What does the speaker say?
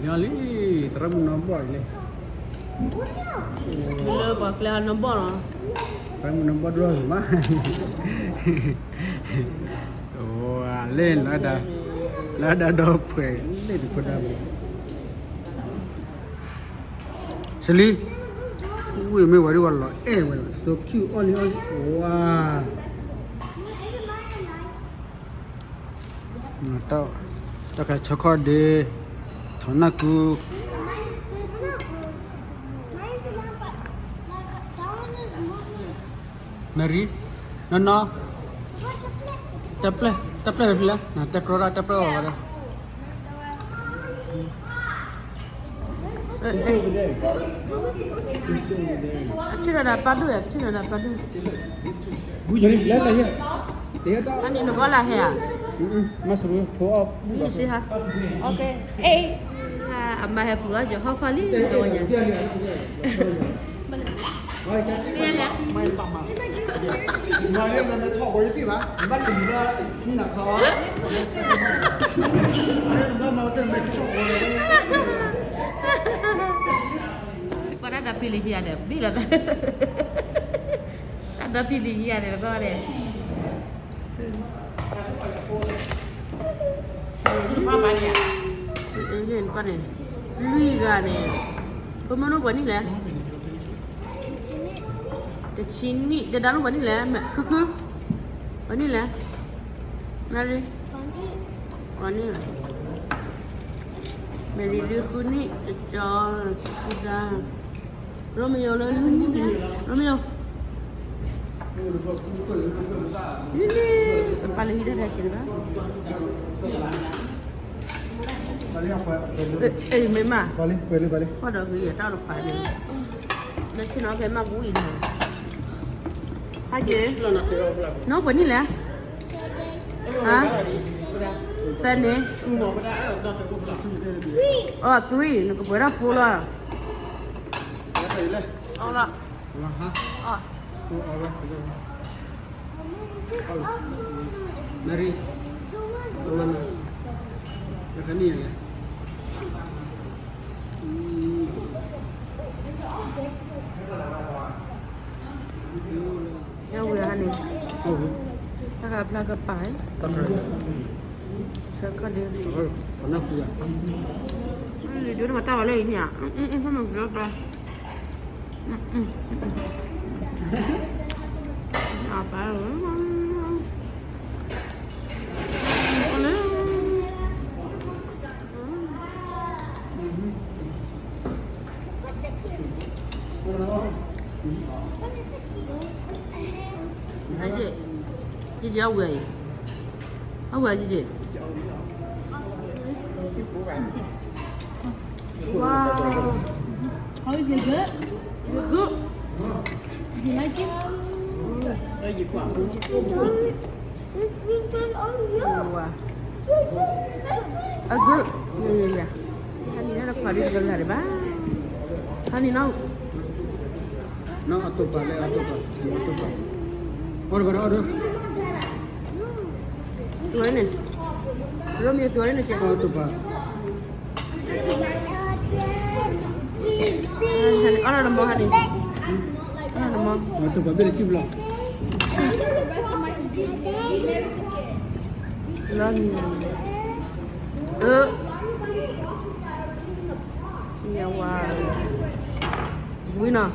ညီလံ, သရၣ်မုၣ်နီၢ်ဘီၣ်အံၤလံ, လၢပှၤကျဲဟးနီၢ်ဘီၣ်လီၤ, သရၣ်မုၣ်နီၢ်ဘီၣ်ဒိၣ်မး, အိၣ်လၢ, လၢဒၣ်ဒီးပှဲၤလၢတခိၣ်ဒၣ်ဘၣ် စလံ, ဝံၣ်မ့ၢ်ဝဲဒၣ်ဝဲလီၤအဲၣ်ဝဲ, so cute, အီၣ်လံအီၣ်လံ, ဝါ, တၢ်ကဆီခီၣ်ဒ့, ထီၣ်နၢ်ကူ, Mary, နီၢ်နီၢ်, တၢ်ပျဲၢ်, တၢ်ပျဲၢ်တဖျၢၣ်လဲၣ်, တၢ်ကရီဒၣ်တၢ်ပျဲၢ်အီၤဝဲဒၣ် အဆ့ၣ်နီၤဒၣ်ပာ်ဒိၣ်ယၤ, အဆ့ၣ်နီၤဒၣ်ပာ်ဒိၣ်, အန့ၣ်နကီလၢဟဲဧါ, မ့ၢ်စ့ဟါ, အမၤဟဲပူၤအီၣ်ယဟီၣ်ဖီလံ, တဝဲညါ ကွၢ်တၢ်ဒီဖံလံဟံၣ်ဒီး ဘ့ၣ်လီၤ, တၢ်ဒီဖံလံဟံၣ်ဒီး ကွၢ်ဒီး ကွၢ်န့ၣ်, လွံၢ်ဂၤန့ၣ်, ဖိမုၣ်န့ၣ်ပှဲၤနံၣ်လဲၣ်, တဆံနံၣ်, တဲဒါန့ၣ်ပှဲၤနံၣ်လဲၣ်, ခုခု, ပှဲၤနံၣ်လဲၣ်, မဲရံ, ပှဲၤနံၣ်, မဲရံဒုးဃုနံၣ်, ကၠီ, ဃုဒါ, ရိမယိၤလၢလွံၢ်နံၣ်, ရိမယိၤ နံၣ်, ပပာ်လၢဟံၣ်တၢ်ဒဲးက့ၤတဘၣ်, အ့ၣ်မ့ၢ်မး, ပှၤဒီးဂ့ၤယတၢ်တဖၣ်န့ၣ်, လၢဆ့ၣ်နီၤဖဲမးပူၤအံၤနီၤ, ဟဲက့ၤ, နီၢ်ပှဲၤနံၣ်လဲၣ်, ဟါ, သၢန့ၣ်, အီ three, နကပှဲၤထီၣ် four လီၤ, အီလီၤ, အီ Mary, နကနံၣ်လဲၣ်, ယဝဲဟါန့ၣ်, တၢ်ကပျၢ်ကပၤ, ဆၢခီၣ်ဒ့, ဒိၣ်နမၤတၢ်ဝဲလၢအံၤန့ၣ်ဧါ, ဖမုၢ်ကပျၢ် အပၢ်, အက့, ယယအဝဲအံၤ, အဝဲယယ, Wow. How is it? Good? Good. You like it? Wow. A good. Yeah, yeah, yeah. Honey, not a party to the bye. Honey, no. No, a tu pa, le, a tu pa. A tu pa. Ora, ora, ora. Tuaine. Romeo, tuaine, che. A tu pa. Honey, ora, no more, honey. Ora, no more. A tu pa, bere chibla. Love you. Uh. Yeah, wow. Winner.